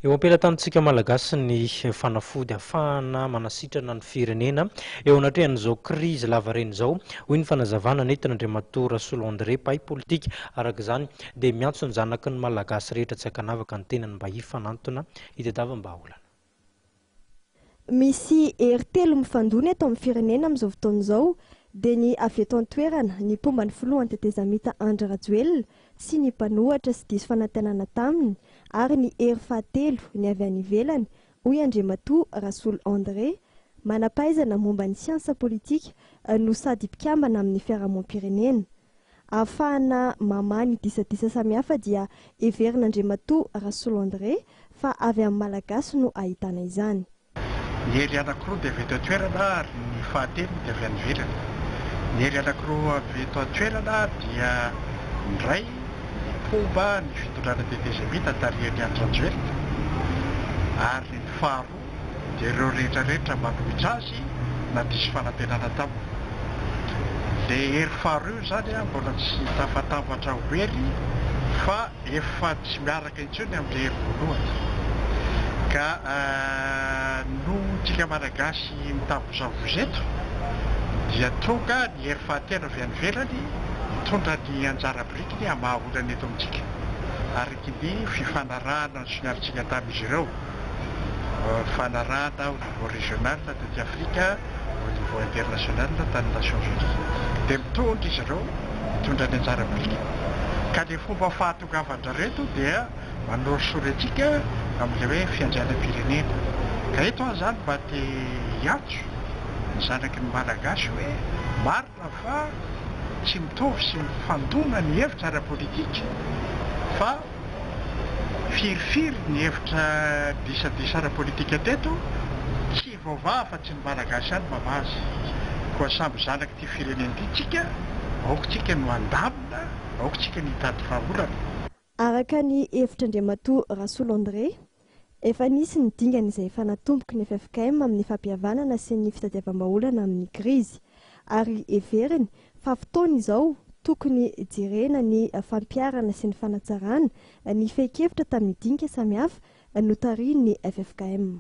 Eo am-pelatanantsika Malagasy ny fanafody ahafahana manasitrana ny firenena eo anatrehan'izao krizy lavareny izao, hoy ny fanazavana nentin'Andriamatoa Rasolo André, mpahay politika. Araka izany dia miantso ny zanaky ny Malagasy rehetra tsy ankanavaka ny tenany mba hifanantona hitadiavam-bahaolana. Misy hery telo mifandona eto amin'ny firenena amin'izao fotoana izao dia ny avy eto an-toerana, ny mpomba ny filohan'ny tetezamita Andry Rajoelina sy ny mpanohatra sy diso fanantenana taminy ary ny hery fahatelo, ny avy any ivelany, hoy Andriamatoa Rasolo André, manam-pahaizana momba ny siansa politika no sady mpikambana amin'ny fiarahamonim-pirenena. Ahafahana mamaha ny disadisa samihafa dia heverin'Andriamatoa Rasolo André fa avy amin'ny Malagasy no ahitana izany. Ny hery anankiroa dia avy eto an-toerana ary ny fahatelo dia avy any ivelany. Ny hery anankiroa avy eto an-toerana dia ny iray ny mpomba ny fitondrana tetezamita tarihan'i Andry Rajoelina ary ny faharoa dia ireo rehetra rehetra manohitra azy na diso fanantenana taminy. Ilay hery faharoa io izany mbola tsy tafatambatra ho hery fa efa tsy miaraka intsony amin'ilay hery voalohany. Ka noho tsika Malagasy mitavozavoza eto dia tonga ny hery fahatelo avy any ivelany mitondra ny anjara birikiny hamaha olana eto amintsika araky ny fifanarahana nosoniavintsika tamin'izy ireo, fanarahana au niveau régional taty Afrika, au niveau international tany Nations Unies. Dia mitondra izy ireo, mitondra ny anjara birikiny. Ka ilay fomba fahatongavan-dRareo eto dia manorisory antsika amin'ilay hoe fiandrianam-pirenena. Ka eto aho izany mba te hiantso ny zanaky ny Malagasy hoe marina fa tsy mitovy sy mifandona ny hevitra ara-politika fa firifiry ny hevitra disadisa ara-politika teto, tsy voavaha fa tsy ny Malagasy ihany mamaha azy. Koa samby zanak'ity firenena ity tsika, aoka tsika no handamina, aoka tsika no hitady vahaolana. Araka ny hevitr'Andriamatoa Rasolo André, efa nisy ny dingana izay efa natomboky ny ffkm amin'ny fampihavanana sy ny fitadiavam-bahaolana amin'ny krizy. Ary heveriny fa fotoana izao tokony jerena ny fampiharana sy ny fanatsarana ny fehin-kevitra tamin'ny dinika samihafa notarihin'ny ffkm.